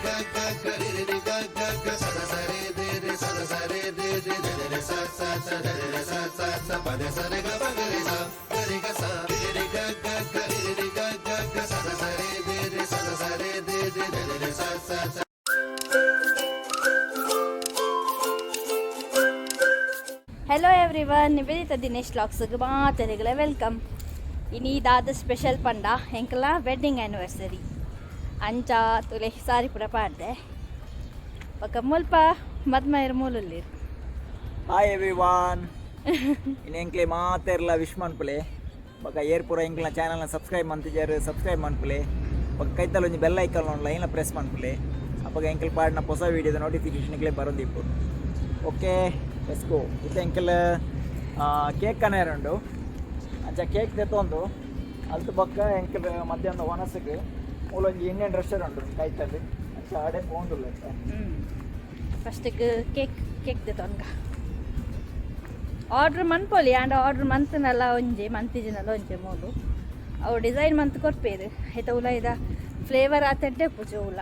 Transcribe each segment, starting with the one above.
Hello everyone, Nivedita Dinesh ವ್ಲಾಗ್ಸ್ಗೆ ಮಾತೆರೆಗಳ welcome. ಇನಿ ದಾದ special ಪಂಡ ಎಂಕಲ ವೆಡ್ಡಿಂಗ್ ಆ್ಯನಿವರ್ಸರಿ. ಅಂಚ ತುಲೆ ಸಾರಿ ಪೂರ ಪಾಡ್ದೆ. ಬೊಕ ಮುಲ್ಪ ಮದ್ಮಯರ್ ಮೂಲುಲ್ಲೆರ್. ಹಾಯ್ ಎವ್ರಿವಾನ್, ಇನ್ನು ಎಂಕ್ಲೆ ಮಾತೆರ್ಲ ವಿಶ್ ಮನ್ಪುಲೆ. ಬೊಕ ಏರ್ ಪೂರ ಎಂಕ್ಲ ಚಾನಲ್ನ ಸಬ್ಸ್ಕ್ರೈಬ್ ಮಂತಿಜಾರ್, ಸಬ್ಸ್ಕ್ರೈಬ್ ಮನ್ಪುಲೆ. ಬೊಕ ಕೈತಲ್ ಒಂಜಿ ಬೆಲ್ ಐಕನ್ ಉಂಡು, ಐನ್ಲ ಪ್ರೆಸ್ ಮನ್ಪುಲೆ. ಅಪಗ ಎಂಕಲ್ ಪಾಡಿನ ಹೊಸ ವೀಡಿಯೋದ ನೋಟಿಫಿಕೇಶನ್ ಬರೋದಿಪ್ಪು. Okay, let's go. ಇತ್ತೆ ಎಂಕಲ್ ಕೇಕ್ ಕನೆಯರ್ ಉಂಡು. ಅಂಚ ಕೇಕ್ ದೆತ್ತೊಂದು ಅಲ್ತು ಬೊಕ್ಕ ಎಂಕಲ್ ಮಧ್ಯಾಹ್ನದ ವನಸ್ಗ್ ಮೂಲೊಂಜಿ ಇಂಡಿಯನ್ ರೆಸ್ಟೋರೆಂಟ್ ಉಂಡು ಕೈತಲ್, ಅಂಚ ಆಡೆ ಪೋಂದುಲ್ಲ. ಫಸ್ಟಿಗೆ ಕೇಕ್ ಕೇಕ್ ದೆತೊನ್ಗ. ಆರ್ಡ್ರ್ ಮನ್ಪೊಲಿ, ಆಂಡ ಆರ್ಡ್ರ್ ಮಂತ್ನಲ್ಲ ಒಂಜಿ, ಮಂತಿಜಿನಲ್ಲ ಒಂಜಿ. ಮೂಲು ಅವು ಡಿಸೈನ್ ಮಂತ್ ಕೊರ್ಪೇರು, ಐತ ಉಲ ಇದ ಫ್ಲೇವರ್ ಆತೆಡ್ಡೆ ಪೂಜೆ ಉಲ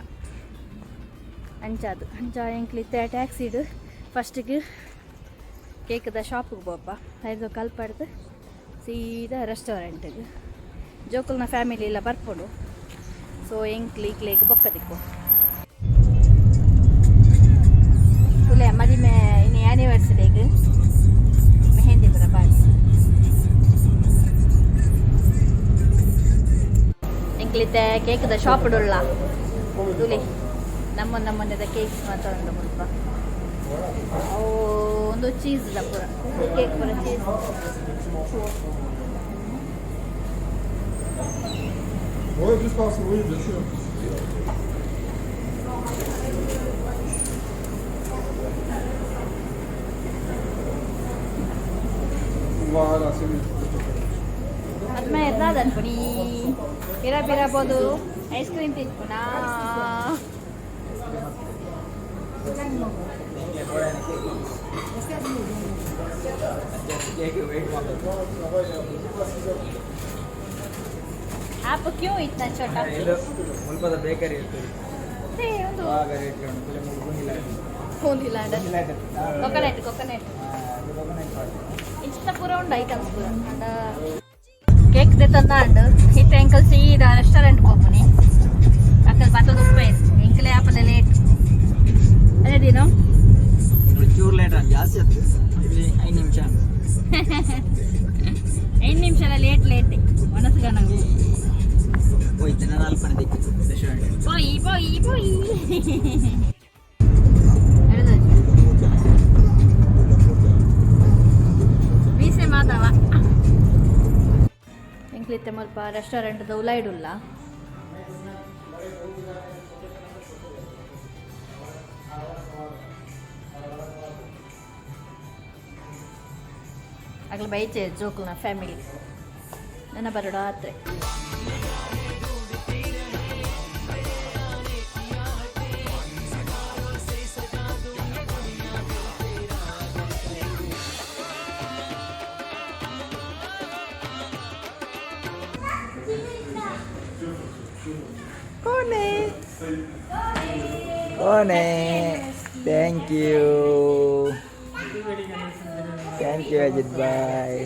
ಅಂಚಾದು. ಅಂಚ ಎಂಕ್ಲಿತ್ತೆ ಟ್ಯಾಕ್ಸಿಡ್ ಫಸ್ಟಿಗೆ ಕೇಕ್ದ ಶಾಪಿಗೆ ಪೋಪ. ಐದು ಕಲ್ಪಡ್ದು ಸೀದಾ ರೆಸ್ಟೋರೆಂಟಿಗೆ. ಜೋಕುಲ್ನ ಫ್ಯಾಮಿಲಿ ಎಲ್ಲ ಬರ್ಪುಂಡು. ಸೊ ಎಂಕ್ಲಿ ಇಕ್ಲೇಗ್ ಬೊಕ್ಕ ದಿಕ್ಕು. ತುಲೆ, ಮದಿಮೆ ಇನಿ ಆ್ಯನಿವರ್ಸರಿಗ್ ಮೆಹಂದಿ ಪೂರ ಪಾಡಿ. ಎಂಕ್ಲಿತ್ತೆ ಕೇಕ್ದ ಶಾಪ್ ಉಳ್ಳ. ತುಲೆ, ನಮ್ಮ ನಮ್ಮನೆದ ಕೇಕ್ಸ್ ಮಾತ್ರ ಉಂಡು ಮುಲ್ಪ. ಅವು ಒಂದು ಚೀಸ್ ಪೂರ ಕೇಕ್, ಪೂರ cheese. Ouais, juste par oui, bien sûr. Voilà, c'est mieux. ಅದ್ಮ ಎದ್ದಾದನ್ಪುನಿ ಪಿರ ಪಿರ ಬೋದು ಐಸ್ ಕ್ರೀಮ್ ತಿನ್ಪುನಾ? ಕೇಕ್ ವೇಟ್ ಮಾಡ್ತಾರೆ. आप क्यों इतना छोटा? ಇದು ಮುಲ್ಪದ ಬೇಕರಿ ಇರ್ತದೆ. ಒಂದು ಆಗ ರೇಟ್ ಉಂಟು. ಮುಲ್ಪುಂಗಿಲ್ಲ. ಹೋಗಿಲ್ಲ. Coconut, coconut. ಕೊಕೊನಟ್. ಇಂಚಿತ ಪೂರ ಉಂಡು ಐಟಮ್ಸ್ ಪೂರ. ಅಂಡ ಕೇಕ್ ದೆತ್ತಂದ ಅಂಡ್ ಇತ್ತೆ ಎಂಕಲ್ ಸೀದಾ ರೆಸ್ಟೋರೆಂಟ್ ಪೋಪುನಿ. ಅಕಲ್ ಬತ್ತದ ಉಪ್ಪೆ, ಎಂಕಲೇ ಆಪಲೆ ಲೇಟ್. ಅದೇ ದಿನ. ಚೂರು ಲೇಟ್, ಜಾಸ್ತಿ ಆಯ್ತು. ಇಲ್ಲಿ 5 ನಿಮಿಷ. 5 ನಿಮಿಷ ಲೇಟ್ ಲೇಟ್ ಮನಸ್ಸುಗ ನಂಗೆ. ಹೋಯ್ತು, ನಾನು ಅಲ್ಪನೆ ದಿಕ್ಕು ರೆಸ್ಟೋರೆಂಟ್. ಪೋಯಿ ಪೋಯಿ ಪೋಯಿ. ಬೀಸೆ ಮಾತಾವ. ಎಂಕ್ಲಿತ್ತೆ ಮುಲ್ಪ ರೆಸ್ಟೋರೆಂಟ್ ಉಲೈಡುಲ್ಲ. ಅಗಲ ಬೈಚೆ ಜೋಕುಲ್ನ ಫ್ಯಾಮಿಲಿ ನನ್ನ Baroda ಆತ್ರೆ. ಕೋನೆ ಕೋನೆ. Thank you, thank you Ajit bye.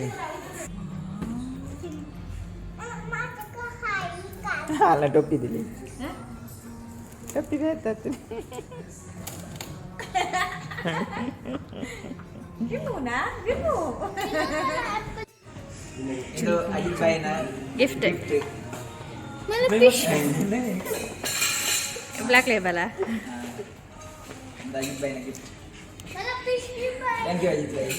ಅಲ್ಲ, ಟೊಪ್ಪಿದಿಲ್ಲಿ ಟೊಪ್ಪಿದೆ ತತ್ತು. ಇದು ಅಜಿತ್ ಬಾಯ್ನ gift. Gift. Black label. Ajit ಬಾಯ್ನ gift. Thank you Ajit bye.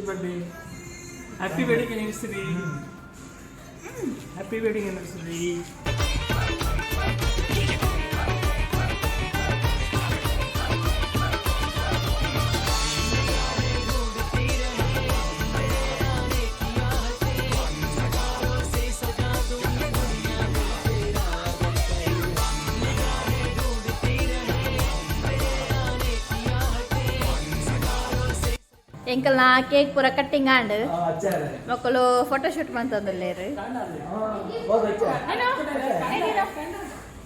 Birthday, happy wedding anniversary, happy wedding anniversary. ಎಂಕಲ್ನ cake ಪೂರ ಕಟ್ಟಿಂಗ್ ಆಂಡ್ ಮಕ್ಕಳು ಫೋಟೋಶೂಟ್ ಮಂತಂದುಲ್ಲೇರು.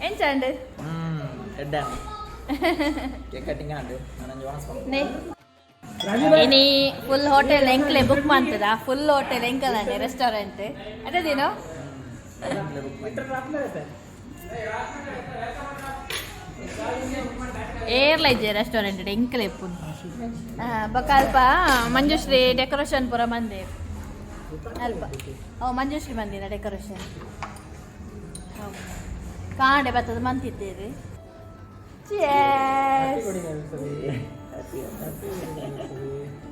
ಎಂಚಾಂಡ್? ಎಡ್ಡೆ ಕೇಕ್ ಕಟ್ಟಿಂಗ್ ಆಂಡ್ ನಾನು ಜೋನಸ್. ನೇ ಇನಿ ಫುಲ್ ಹೋಟೆಲ್ ಎಂಕ್ಲೆ ಬುಕ್ ಮಾಡ್ತದ. ಫುಲ್ ಹೋಟೆಲ್ ಎಂಕಲನೆ ರೆಸ್ಟೋರೆಂಟ್ ಅದೇ ದಿನೋ. ಏರ್ಲೈಜೆ ರೆಸ್ಟೋರೆಂಟ್ ಎಂಕಲೆ ಇಪ್ಪುನು ಬೊಕ ಅಲ್ಪ ಮಂಜುಶ್ರೀ ಡೆಕೋರೇಷನ್ ಪೂರ ಮಂದೆ ಅಲ್ಪ. ಓ ಮಂಜುಶ್ರೀ ಮಂದಿನ ಡೆಕೋರೇಷನ್ ಕಾಂಡೆ ಬತ್ತದ ಮಂತಿದ್ದೇವೆ. Cheers!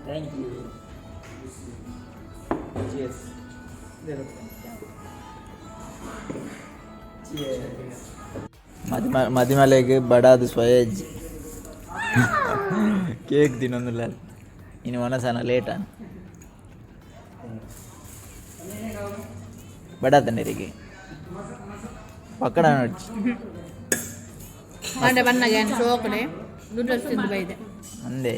Thank you. Cheers. Cheers. ಮದಿಮಲೆಗ್ ಬಡಾದು ಸ್ವಯಜ್ ಕೇಕ್ ತಿನ್ನೊಂದಿಲ್ಲ ಇನ್ನು ಮನಸನ ಲೇಟ್ ಬಡಾತ ನೀರಿಗೆ ಪಕ್ಕಡ ನೋಡ್ಚಿ. ಕಾಂಡೆ ಬನ್ನಾಗ ಸೋಕಡೆ ನೂಡಲ್ಸ್ ತಿಂದು ಬೈದೆ. ಅಂದೆ.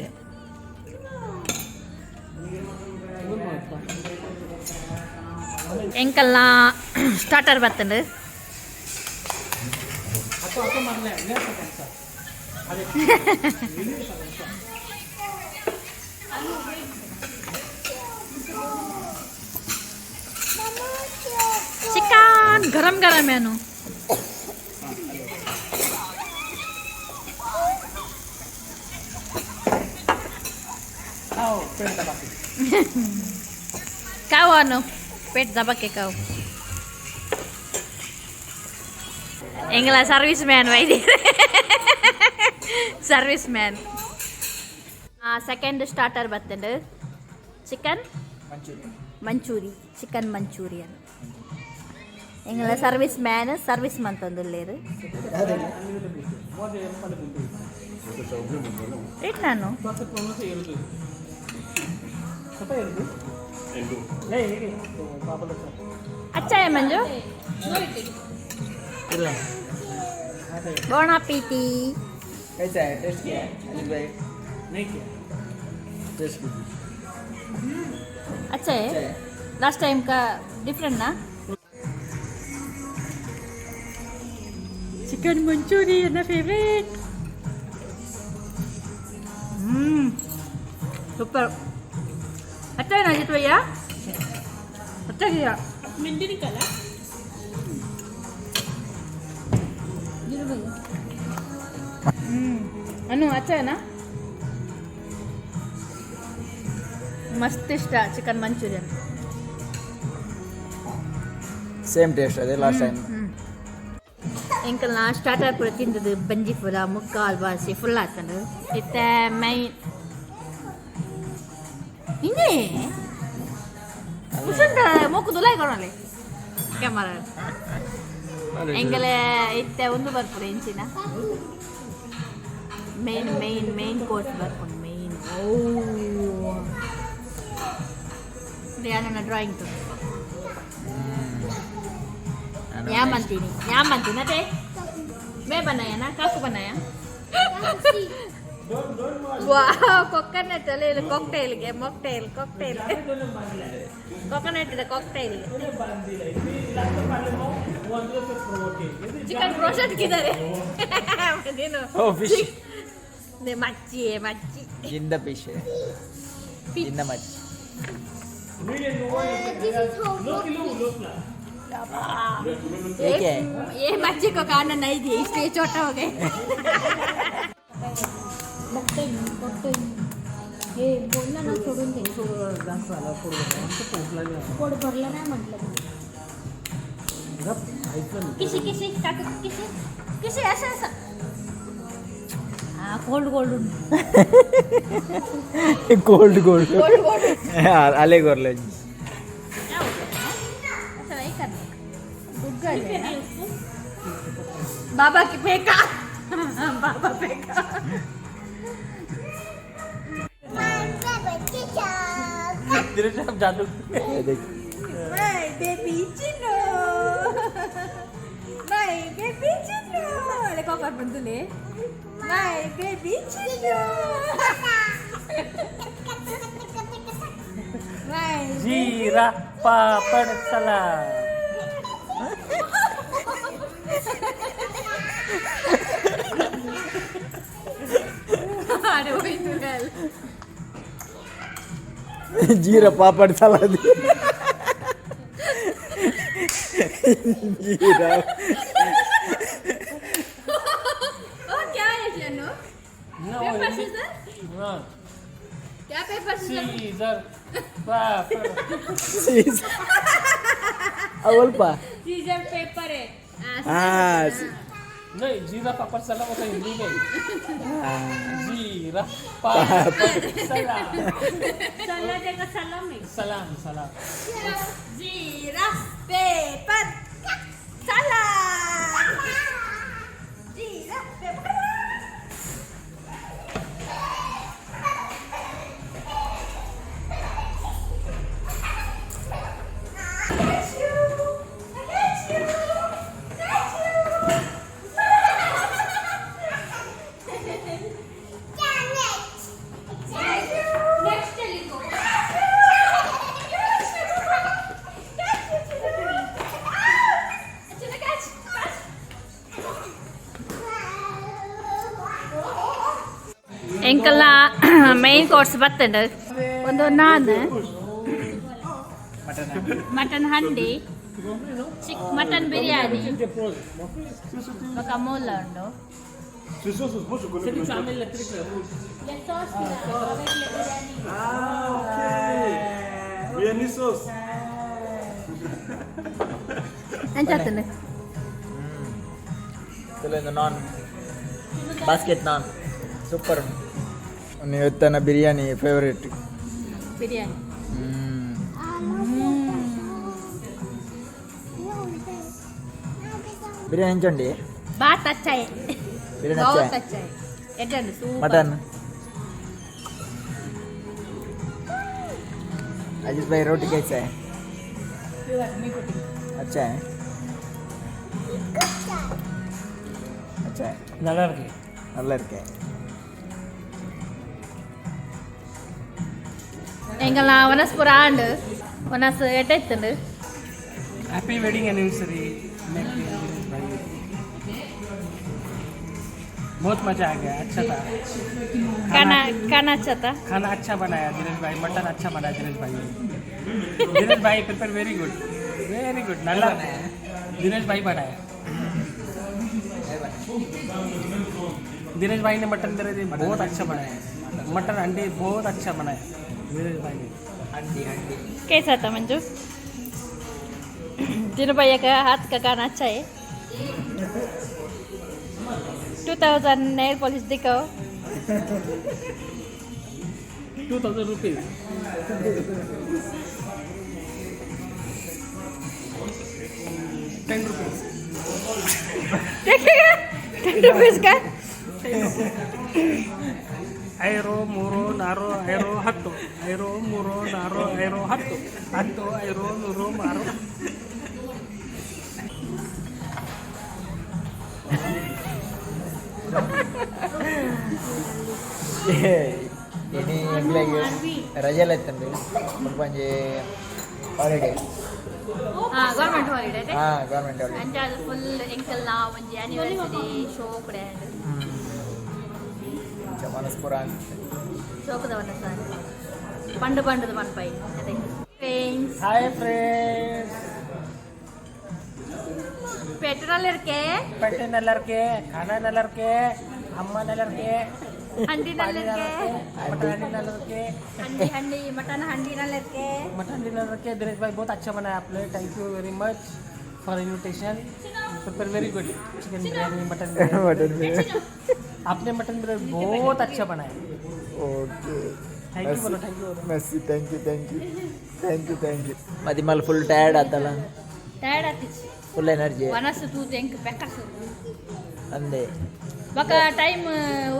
ಎಂಕಲ್ನ ಸ್ಟಾರ್ಟರ್ ಬತ್ತಂಡು. ಚಿಕನ್ ಗರಂ ಗರಂ ಏನು. ಕಾವು ಅನು ಪೇಟ್ ದಬಕ್ಕೆ ಕಾವು. ಎಂಗಲ ಸರ್ವಿಸ್ ಮ್ಯಾನ್ ವೈದ್ಯ ಸರ್ವಿಸ್ ಮ್ಯಾನ್. ಸೆಕೆಂಡ್ ಸ್ಟಾರ್ಟರ್ ಬತ್ತಂಡು ಚಿಕನ್ ಮಂಚೂರಿ, ಚಿಕನ್ ಮಂಚೂರಿಯನ್. ಎಂಗಲ ಸರ್ವಿಸ್ ಮ್ಯಾನ್ ಸರ್ವಿಸ್ ಮಂತಂದುಲ್ಲೇರು. ರೇಟ್ ನಾನು. अच्छा है मंजू. ಇಲ್ಲ. बोन appetit. कैसा है? टेस्ट किया है अजित भाई? नहीं किया. टेस्ट. अच्छा है. अच्छा है. लास्ट टाइम का डिफरेंट ना. Chicken Manchurian favourite. सुपर. अच्छा है ना अजित भैया? अच्छा किया. मिंडी निकाला. अनु, अच्छा है ना? मस्त ಇಷ್ಟ ಚಿಕನ್ ಮಂಚೂರಿಯನ್. ಸೇಮ್ ಟೇಸ್ಟ್ ಅದೇ ಲಾಸ್ಟ್ ಟೈಮ್. ಎಂಕಲ್ನ ಸ್ಟಾರ್ಟರ್ ಪೂರ ತಿಂದದು ಬಂಜಿ ಪೂರ ಮುಕ್ಕಾಲ್ ಬಾಸಿ ಫುಲ್ ಆತಂಡು. ಇತ್ತೆ ಮೈನ್ ಇನ್ನೇ ಕುಸಂತ ಮೊಕ್ಕು ದುಲಾಯ್ ಕೊಡಲೆ ಕ್ಯಾಮರಾ. ಎಂಕಲೆ ಇತ್ತೆ ಒಂದು ಬರ್ಪುಡು ಎಂಚಿನ ಮೇನ್ ಮೇನ್ ಮೇನ್ ಕೋರ್ಸ್ ಬರ್ಪುಂಡು ಮೇನ್. ಓ ನನ್ನ ಡ್ರಾಯಿಂಗ್ ತು ಯಾ ಮಂತೀನಿ ಯಾ ಮಂತೀನಿ ಅದೇ मैं बनाया ना, काकू बनाया. ವಾವ್, ಕೊಕೊನಟ್ ಅಲ್ಲ ಇಲ್ಲಿ ಕಾಕ್ಟೈಲ್ಗೆ ಮಾಕ್ಟೈಲ್ ಕಾಕ್ಟೈಲ್ ಕೊಕೊನಟ್ ಇದೆ ಕಾಕ್ಟೈಲ್. ಚಿಕನ್ ಕ್ರೋಶಟ್ ಕಿದ್ದಾರೆ ನೀನು. ಓ ಫಿಶ್. ಮಚ್ಚಿ ಮಚ್ಚಿ. ಜಿಂದ ಫಿಶ್, ಜಿಂದ ಮಚ್ಚಿ. ಏಕೆ? ये मच्छी को खाना नहीं दिए इसलिए छोटा हो गए. हे बोलला ना, सोडून दे. पोट भरलं नाही म्हटलं. किसी किसी काकू किसी किसी असं असं. Cold cold. Cold cold. ಅಲೆ ಗೊರ್ಲೆ. बाबा की फेंका, बाबा फेंका. दिनेश जादू. My baby Chino. My baby Chino. देखो पर बंदुले. My baby Chino. My jeera papad salad. अरे वही तो गल. Jeera papad salad. Jeera. ओ क्या है चिनो? Paper scissor? हाँ. क्या पेपर सीजर? सीजर पापड़. ಅವಲ್ಪ. सीजर पेपर है. ಹಾ. नहीं, जीरा पापड़ सलाद होता है हिंदी में. जीरा पापड़ सलाद. सलाद है का सलाम है? सलाम सलाम. जीरा पेपर सलाद. जीरा पेपर. नेक्स्ट लिखो. ಎಂಕಲ್ನ ಮೈನ್ ಕೋರ್ಸ್ ಬತ್ತಂಡು. ಒಂದು ನಾನ್, ಮಟನ್ ಹಂಡಿ, ಚಿಕ್ ಮಟನ್ ಬಿರಿಯಾನಿ, ಬೊಕ ಮೂಲ ಉಂಡು. ये sauce avec le biryani. Biryani sauce. ಎಂಚಾತಂಡು? Naan basket naan super. ಇವತ್ತನ ಬಿರಿಯಾನಿ ಫೇವರೇಟ್. ಬಿರಿಯಾನಿ. ಬಿರಿಯಾನಿ ಎಂಚುಂಡಿ? ಬಾತ್ ಅಚ್ಚಾ ಹೈ. ಬಿರಿಯಾನಿ. बहुत ಅಚ್ಚಾ. अच्छा है. ಎಡ್ಡೆ ಸೂಪರ್. ಮಟನ್. अजीत भाई, रोटी कैसा है? अच्छा है, अच्छा है. நல்லா இருக்கு. நல்லா இருக்கே. ಎಂಕಲ್ನ ವನಸ್ ಪೂರ ಆಂಡ್ ವನಸ್ ಎಡ್ಡೆ ಇತ್ತುಂಡು. हैप्पी वेडिंग एनिवर्सरी भाई. बहुत मजा आ गया, अच्छा था. खाना खाना अच्छा था. खाना अच्छा बनाया दिनेश भाई. मटन अच्छा बनाया दिनेश भाई ने. दिनेश भाई prepare very good, very good. நல்லா दिनेश भाई बनाया. दिनेश भाई ने मटन बिरयानी बहुत अच्छा बनाया. मटन अंडे बहुत अच्छा बनाया दिनेश भाई ने. हंडी हंडी. कैसा था मंजू? दिनू भैया का हाथ का खाना अच्छा है. 2000 नेल पॉलिश दिखाओ. 2000 rupees. 10 rupees. देखिएगा, 10 रुपीज का. ಐರೋ ಮೂರು ನಾರು ಐರೋ ಹತ್ತು, ಐರೋ ಮೂರು ನಾರು ಐರೋ ಹತ್ತು, ಹತ್ತು ಐರೋ ನೂರು ಮಾರು. ಇನಿ ಎಂಕ್ಲೆಗ್ ರಜೆಲ ಇತ್ತಂಡು, ಮುಲ್ಪ ಒಂಜಿ ಹಾಲಿಡೇ. ಹಾ, ಗೌರ್ಮೆಂಟ್ ಹಾಲಿಡೇ. ಹಾಂ, ಗೌರ್ಮೆಂಟ್ ಹಾಲಿಡೇ. ಅಂಚಾದ ಫುಲ್ ಎಂಕಲ್ನ ಒಂಜಿ ಆನಿವರ್ಸರಿ ಶೋ ಕೂಡ. ಮನಸ್ ಪೂರ. ಶೋಕದ ವನಸ ಪಂಡು ಪಂಡದ ಮನ್ಪೈ ಅದೇ ಫ್ರೆಂಡ್ಸ್. Hi friends. ಪೆಟ್ರೋಲ್ ಇರ್ಕೆ. ಪೆಟ್ಟೆ நல்லா இருக்கு, खाना நல்லா இருக்கு, அம்மா நல்லா இருக்கு. ಹಂಡಿ நல்லா இருக்கு. मटन हंडी நல்லா இருக்கு. ಹಂಡಿ ಹಂಡಿ ಮಟನ್ ಹಂಡಿ நல்லா இருக்கு. मटन हंडी நல்லா இருக்கு. दिनेश भाई बहुत अच्छा बनाया आपने. Thank you very much for invitation. Prepare very good chicken biryani, mutton biryani. Mutton biryani. आपने मटन बिरयानी बहुत अच्छा बनाया। ओके। Thank you बोलो, thank you बोलो। Merci, thank you, thank you, thank you, thank you. ಮದಿಮಲ್ full tired ಆತಲ್ಲ? Tired ಆತಿಚ್ಚಿ. Full energy. ವನಸು ತೂತು ಎಂಕ್ ಬೆಕ್ಕಸು. ಅಂದೆ. ಬಕ ಟೈಮ್.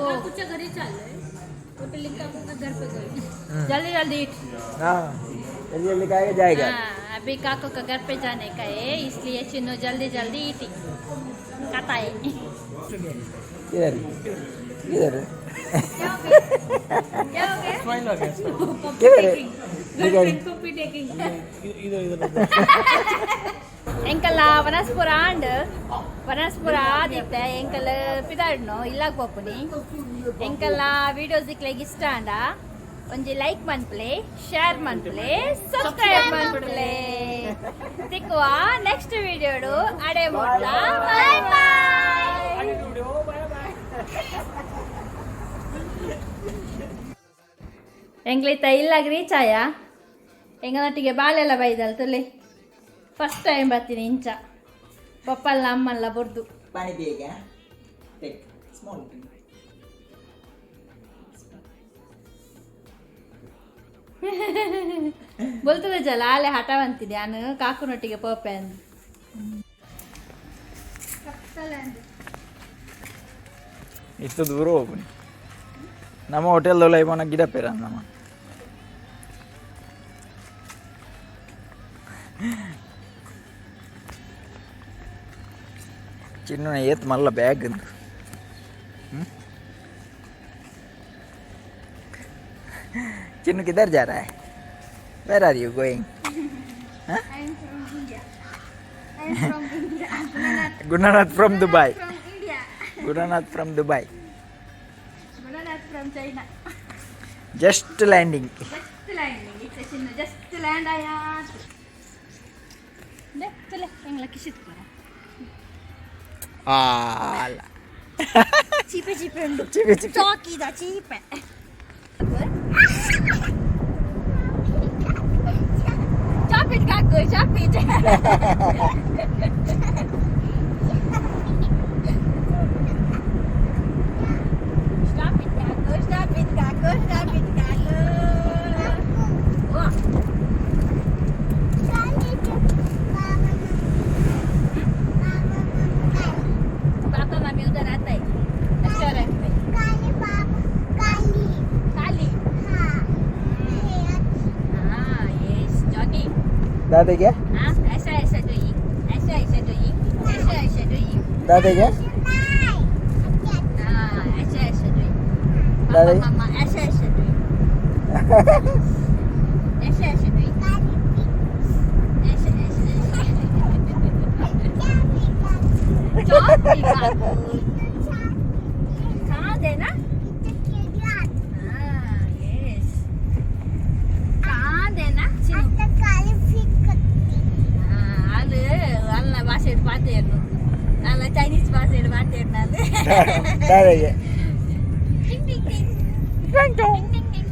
काकूच्या घरी चाललंय, हॉटेल काकू के घर पे गई। जल्दी जल्दी ईट। हाँ, जल्दी जल्दी खाएगा, जाएगा। हाँ, अभी काकू का घर पे जाने का है, इसलिए चिन्नो जल्दी जल्दी ईटिंग खाता है। इधर इधर। क्या हो गया? क्या हो गया? स्माइल हो गया, smile. किधर है? इधर। पप्पी टेकिंग। इधर इधर। ಎಂಕಲ್ಲ ವನಸ್ಪುರ ಆಂಡ್ ವನಸ್ಪುರ ಆದಿತ್ತೆ ಎಂಕಲ್ ಪಿದಾಡ್ನು ಇಲ್ಲಾಗ ಪೋಪುನಿ. ಎಂಕಲ್ಲ ವಿಡಿಯೋಸ್ ಇಕ್ಲೆಗ್ ಇಷ್ಟ ಆಂಡ ಒಂಜಿ ಲೈಕ್ ಮನ್ಪುಲೆ, ಶೇರ್ ಮನ್ಪುಲೆ, ಸಬ್ಸ್ಕ್ರೈಬ್ ಮನ್ಪುಲೆ. ತಿಕ್ಕುವ ನೆಕ್ಸ್ಟ್ ವಿಡಿಯೋಡು. ಅಡೆ ಮುಟ್ಲ ಬಾಯ್ ಬಾಯ್. ಎಂಗ್ಲಿತ್ತ ಇಲ್ಲಾಗ ರೀಚ್ ಆಯ. ಎಂಗನೊಟ್ಟಿಗೆ ಬಾಳೆಲ್ಲ ಬೈದಲ್ ತುಲಿ. ಫಸ್ಟ್ ಟೈಮ್ ಬರ್ತೀನಿ ಇಂಚ ಪಪ್ಪಲ್ಲ ಅಮ್ಮಲ್ಲ ಬುರ್ದು. पानी पिएगा? Take small. ಬೊಲ್ತದ ಜಲ ಆಲೆ ಹಠವಂತಿದೆ ನಾನು ಕಾಕುನೊಟ್ಟಿಗೆ ಪೋಪೆ ಅಂದು. ಇಷ್ಟು ದೂರ ಹೋಗುನಿ ನಮ್ಮ ಹೋಟೆಲ್ ಇವನ ಗಿಡ ಪೇರ ನಮ್ಮ. ಚಿನ್ನ ಏತ್ ಮಲ್ಲ ಬ್ಯಾಗ್ ಅಂತ. चिन्नू किधर जा रहा है? Where are you going? I am from India, I am from India. Gunanath from Dubai. From India. Gunanath from Dubai. Gunanath from China. Just landing. Just landing. ಇತ್ತೆ ಚಿನ್ನ ಜಸ್ಟ್ ಲ್ಯಾಂಡ್ ಆಯಾತ್. ಲೆ ಚಲೆ ಎಂಗ್ಲ ಕಿಶಿತ್ ಪರ. ಅಲ್ಲ. ಚೀಪೆ ಚೀಪೆ ಉಂಡು. ಚೀಪೆ ಚೀಪೆ. ಚಾಕಿದ ಚೀಪೆ. ಚಾಪಿಟ್ cock ಚಾಪಿಟ್. Stop it, Kaku. Stop it, Kaku. Stop it, Kaku. Oh. Papa mummy उधर आता है restaurant में। खाली। हाँ, यस, जॉगिंग। दादा क्या? हाँ, ऐसा ऐसा डूइंग, ऐसा ऐसा डूइंग, ऐसा ऐसा डूइंग। दादा क्या? हाँ, ऐसा ऐसा डूइंग। पापा दादा? मम्मा ऐसा ऐसा डूइंग, ऐसा ऐसा डूइंग, ऐसा ऐसा। चॉकलेट काकू खा देना। हाँ, यस, खा देना ಚಿನ್ನು. ಅದು ಅಲ್ಲ ಭಾಷೆ ಪಾತೇರ್ನು ಅಲ್ಲ, ಚೈನೀಸ್ ಭಾಷೆ ಪಾತೇರ್ನು ಅದು. दादा क्या? ಟಿಂಗ್ ಟಿಂಗ್ ಟಿಂಗ್ ಟಿಂಗ್ ಟಿಂಗ್ ಟಿಂಗ್.